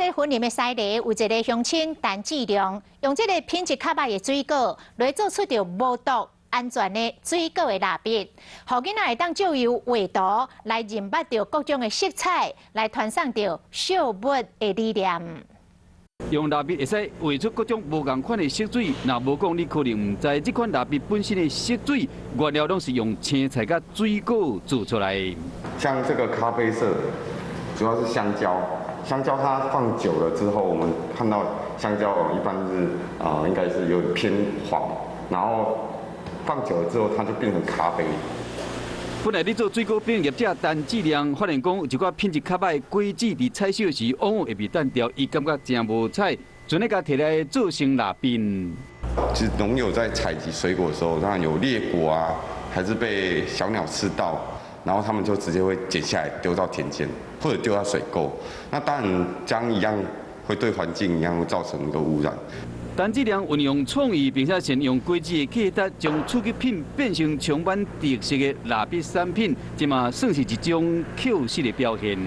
這雲林的西螺有一个鄉親陳志良，用這个品質較䆀的水果來做出著無毒、安全的水果的蠟筆，予囡仔會當藉由畫圖來認捌著各種的色彩，來傳送著惜物的理念。用蠟筆會使畫出各種無仝款的色水，若無講你可能毋知，這款蠟筆本身的色水原料攏是用青菜佮水果做出來。像這個咖啡色，主要是香蕉。香蕉它放久了之後，我們看到香蕉一般是應該是有點偏黃，然後放久了之後，它就變成咖啡。本來咧做水果品業者陳志良發現講，有一寡品質較䆀的果子佇採收時往往會被擲掉，伊感覺誠無彩，準備共提來做成蠟筆。其實農友在採集水果的時候，當然有裂果啊，還是被小鳥吃到，然後他們就直接會剪下來丟到田間，或者丟到水溝。那當然，這樣一樣會對環境一樣會造成一個污染。陳志良運用創意，並且善用果子的價值，將初級品變成充滿特色的蠟筆產品，這嘛算是一種巧思的表現。